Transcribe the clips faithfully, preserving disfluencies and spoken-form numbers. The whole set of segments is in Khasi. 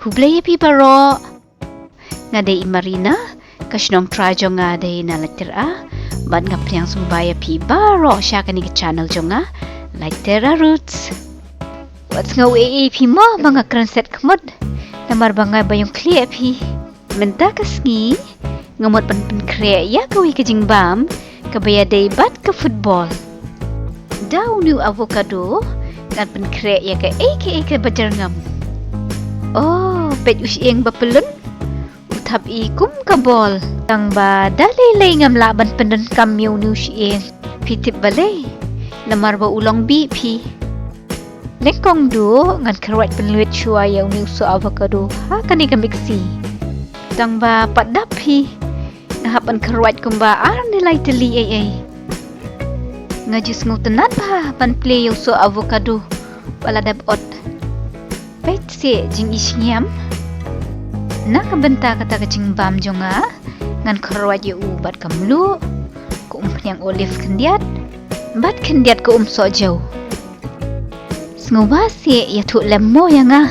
Khublei ïa phi baroh. Nga dei i Marina, ka shnong trai jong nga dei na Laityra, bad nga pdiang sngewbha ïa phi baroh sha kane ka channel jong nga, Laityra Roots. Wat sngew ei ei phi mo ba nga kren set khmut, namar ba nga ba ïong khlieh phi. Mynta ka sngi nga mut ban pynkhreh ïa kawei ka jingbam kaba ïadei bad ka football. Da une u avocado ngan pynkhreh ïa kaei kaei kaba jyrngam. Oh, peit u shyieng ba pyllun, u thap i kum ka bol. Tang ba da lei lei ngam lah ban pyndonkam ïa une u shyieng. Phi tip balei? Namar ba u long bih phi. Nyngkong duh ngan kyrwat pynlwet shuwa ïa une u soh avocado ha kane ka mixie. Tang ba pat dap phi, nga hap ban kyrwat kumba ar ne lai tylli ei ei. Nga ju sngewtynnat bha ban plie ïa u soh avocado ba la dep ot. Peit seh jingishngiam. Na ka bynta kata ka jingbam jong nga, ngan kyrwat ïa u bad ka mluh, ka umphniang olive khyndiat, bad khyndiat ka umsohjew. Sngewbha seh ïathuh lem mo ïa nga,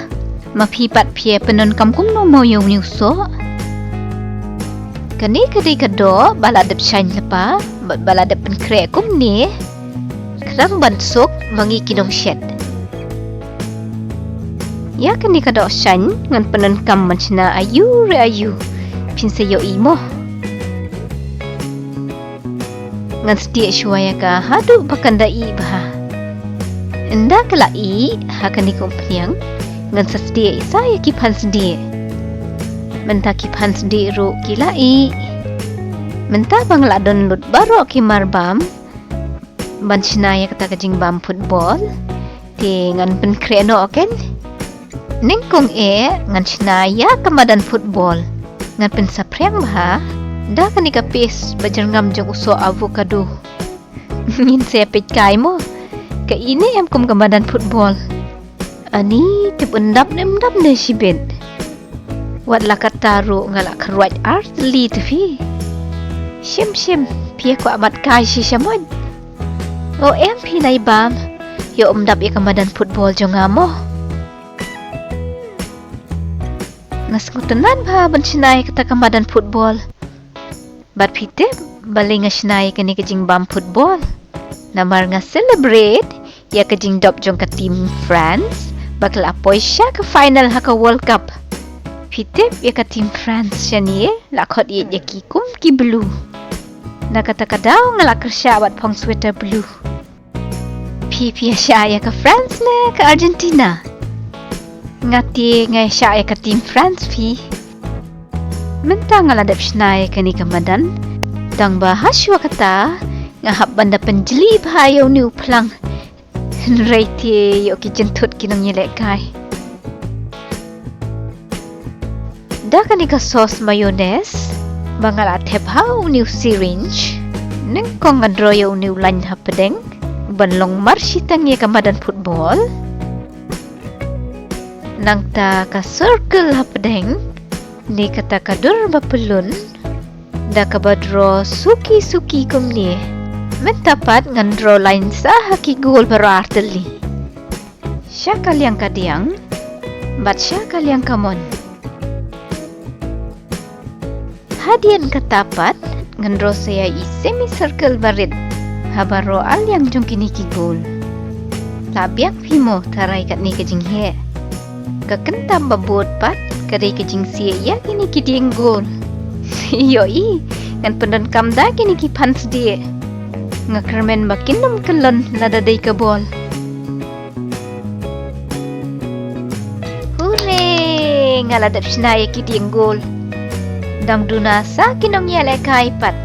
ma phi pat phi ïa pyndonkam kumno mo ïa une u soh. Kane ka dei ka doh ba la dep shaiñ lypa bad ba la dep pynkhreh kumne, khnang ban suk ma ngi ki nongshet. Ïa kane ka doh shaiñ ngan pyndonkam ban shna aïu re aïu, phin sa ïohi mo. Ngan stieh shuwa ïa ka haduh ba kan da ih bha. Ynda ka la ih ha kane ka umphniang, ngan sa stieh sa ïa ki phan sdieh. Mynta ki phan sdieh ruh ki la ih. Mynta ba nga la don lut baroh ki marbam ban shna ïa kata ka jingbam football, te ngan pynkhreh noh ken. Nyngkong eh ngan shna ïa ka madan football. Ngan pynsaphriang bha da kane ka paste ba jyrngam jong u soh avocado. Ngin sa peit kai mo, ka ine em kum ka madan football. Ani, tip ym dap ne ym dap ne shibit. Wat la katta ruh nga la kyrwat ar tylli te phi. Shim shim, phi ïa kwah mat kai shi shamoit. O em phi nai bam, ïoh ym dap ïa ka madan football jong nga mo. Nga sngewtynnat bha ban shna ïa kata ka madan football. Bad phi tip balei nga shna ïa kane ka jingbam football? Namar nga celebrate ïa ka jingdop jong ka team France ba ka la poi sha ka final ha ka World Cup. Phi tip ïa ka team France shane la khot ïa ki kum ki blue. Na kata ka daw nga la kyrshah bad phong sweater blue. Phi phi ïa shah ïa ka France ne ka Argentina? Nga te nga ïa shah ïa ka team France phi. Mynta nga la dep shna ïa kane ka madan. Tang ba ha shuwa kata nga hap ban da pynjli bha ïa une u phlang. Hynrei te ïoh ki jynthut ki nongïalehkai. Da kane ka sauce mayonnaise ba nga la thep ha une u syringe. Nyngkong nga draw ïa une u line hapdeng ban long marshitang ïa ka madan football. Nangta ka circle hapdeng ne kata ka dur ba pyllun. Da kaba draw suki suki kumne. Mynta pat ngan draw line sa ha ki goal baroh artylli. Sha ka liang ka diang bad sha ka liang ka mon. Hadien kata pat ngan draw sa ïa i semicircle barit ha baroh arliang jong kine ki goal. La biang phi mo tharai katne ka jingheh. Ka kyntam ba bud pat ka dei ka jingsieh ïa kine ki dieng goal. Ïohi, ngan pyndonkam da kine ki phan sdieh. Nga kyrmen ba kin ym kyllon lada dei ka bol. Hooray! Nga la dep shna ïa ki dieng goal. Dang duna sa ki nongïalehkai pat.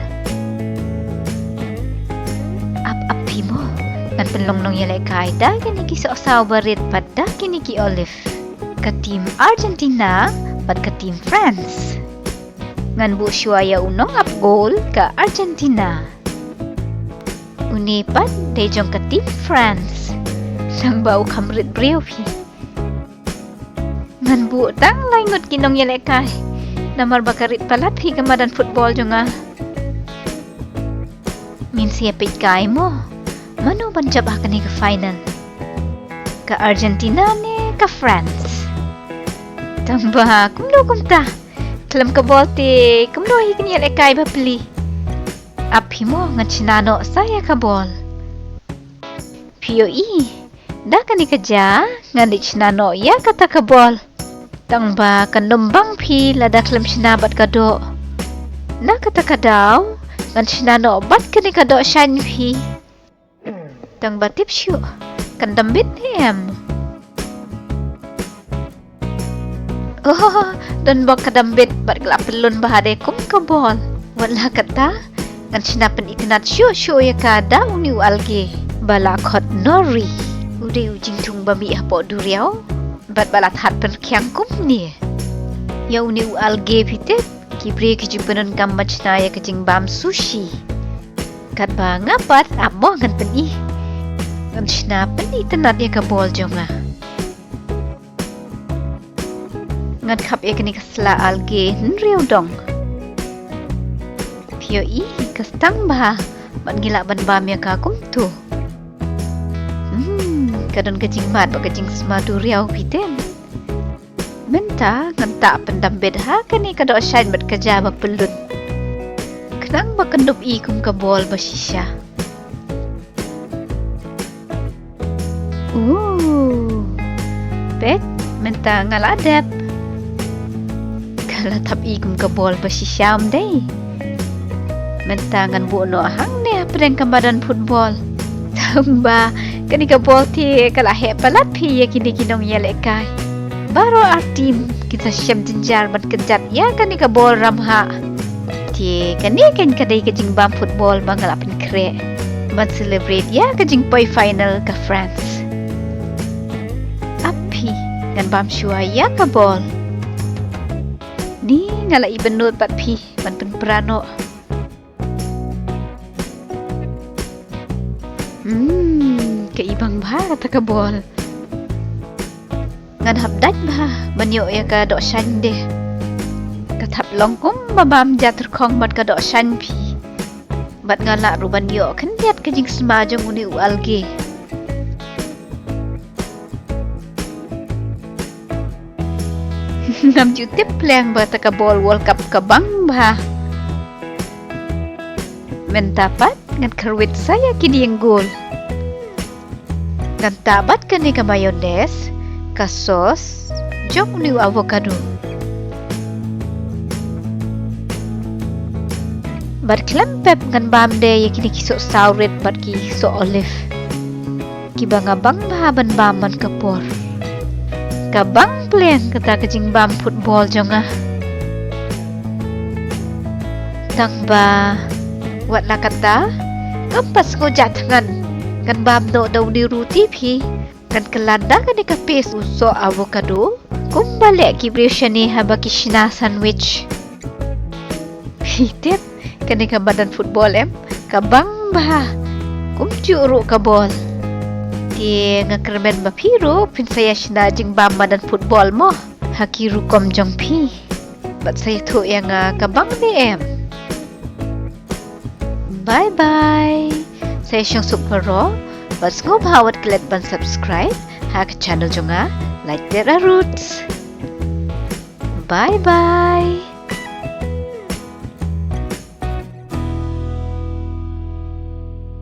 Ap ap phi mo. Ngan pynlong nongïalehkai da kine ki sohsaw barit pat da kine ki olive. Ka team Argentina bad ka team France. Ngan buh shuwa ïa u nongap goal ka Argentina. Une pat dei jong ka team France. Nang ba u kham rit briew phi. Ngan buh tang lai ngut ki nongïalehkai. Namar ba ka rit palat phi ka madan football jong nga. Ngin sa ïa peit kai mo. Mano ban jop ha kane ka final? Ka Argentina ne ka France? Tang ba kumno kumta, khlem ka bol te kumno hi kin ïalehkai bapli. Ap phi mo, ngan shna noh sa ïa ka bol. Phi ïohi, da kane ka ja ngan leit shna noh ïa kata ka bol. Tang ba kan ym bang phi lada khlem shna bad ka doh. Na kata ka daw ngan shna noh bad kane ka dohshain phi. Tang ba tip shuh, kan dam bit ne em? Oh, don bok ka dam bit bad ka la pyllun bha de kum ka bol. Wat la kata, ngan shna pynitynnad shuh shuh ïa ka da une u alge ba la khot nori. U dei u jingthung ba mih hapoh duriaw bad ba la thad pyrkhiang kumne. Ïa une u alge phi tip, ki briew ki ju pyndonkam ban shna ïa ka jingbam sushi. Katba nga pat ap mo ngan pyni. Ngan shna pynitynnad ïa ka bol jong nga. Ngan khap ïa kane ka sla alge hynriew dong. Phi ïohi, ka stang bha bad ngi lah ban bam ïa ka kumto. Hmm, ka don ka jingmad bad ka jingsma duriaw phi tip. Mynta ngan tah pyndam bit ha kane ka dohshain bad ka ja ba pyllun. Khnang ba kan dup i kum ka bol ba shisha. Uh, peit, mynta nga la dep. Ka la thap i kum ka bol ba shisha ym dei. Mynta ngan buh noh hangne hapdeng ka madan football. Tang ba kane ka bol te ka la heh palat phi ïa kine ki nongïalehkai. Baroh ar team kin sa shem jynjar ban kynjat ïa kane ka bol ramhah. Te kane kan ka dei ka jingbam football ba nga la pynkhreh ban celebrate ïa ka jingpoi final ka France. Ap phi, ngan bam shuwa ïa ka bol. Ni nga la ibynnud bad phi ban pynpra noh. Hmm, ka ibang bha kata ka bol. Ngan hap dait bha ban ïoh ïa ka dohshain de. Ka thap long kum ba bam ja tyrkhong bad ka dohshain phi. Bad nga lah ruh ban ïoh khyndiat ka jingsma jong une u alge. Ngam ju tip pleng ba kata ka bol World Cup ka bang bha. Mynta pat ngan kyrwit sa ïa ki dieng gol. Ngan tah bad kane ka mayonnaise, ka sauce jong une u avocado. Bad khlem pep ngan bam de ïa kine ki soh sawrit bad ki soh olive. Kiba nga bang bha ban bam man ka por. Ka bang pleng kata ka jingbam football jong nga. Tang ba wat la kata, ngam pat sngewjah thngan ngan bam noh da une u ruti phi. Ngan kylla da kane ka paste u soh avocado kumba leh ki briew shane haba ki shna sandwich. Phi tip, kane ka madan football em, ka bang bha. Kumjuh ruh ka bol. Te nga kyrmen ba phi ruh phin sa ïa shna jingbam madan football mo ha ki rukom jong phi. Bad sa ïathuh ïa nga ka bang ne em. Bye bye. Sa ïashong suk baroh. Bad sngewbha wat klet ban subscribe ha ka channel jong nga, Laittera Roots. Bye bye.